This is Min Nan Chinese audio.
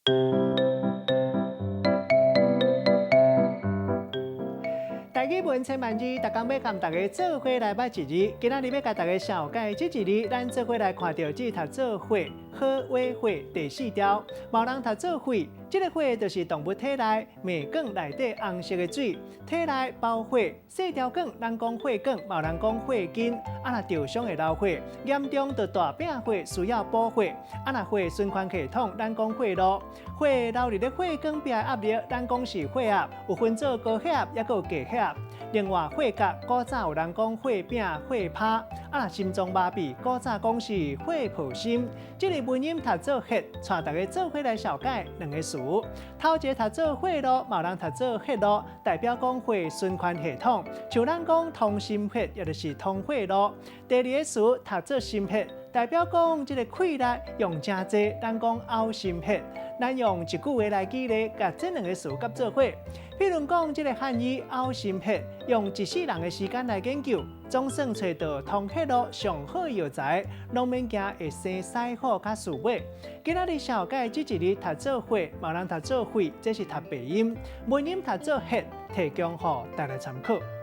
台語文千萬字，逐工欲共大家做伙來捌一字。今仔日欲共大家紹介這一字，咱做伙來看著這讀做血，好話血第四條，嘛有人讀做血，這个血就是動物體內糜管內底紅色的水，體內包血。細條管咱講血管，嘛有人講血筋。啊，若著傷會流血，嚴重就大餅血，需要補血。啊，若血循環系統，咱講血路，血流入咧血管壁的壓力，咱講是血壓，有分做高血壓，抑閣有低血壓。另外，血角古早有人講血餅、血拍，啊，若心臟麻痹，古早講是血泡心。這个文音讀做血，帶大家做伙來紹介兩个詞。頭一个讀做血路，嘛有人讀做血路，代表講血循環系統，像咱講通心血，也就是通血路。第二个詞讀做心血，代表講這个氣力用誠濟，咱講嘔心血。咱用一句話來舉例，共這兩个詞佮做伙。譬如講，這个漢醫嘔心血，用一世人的時間來研究，總算揣著通血路上好藥材，攏免驚會生屎火佮樹尾。今仔日紹介這一字讀做血，嘛有人讀做血，這是讀白音，文音讀做血，提供予大家參考。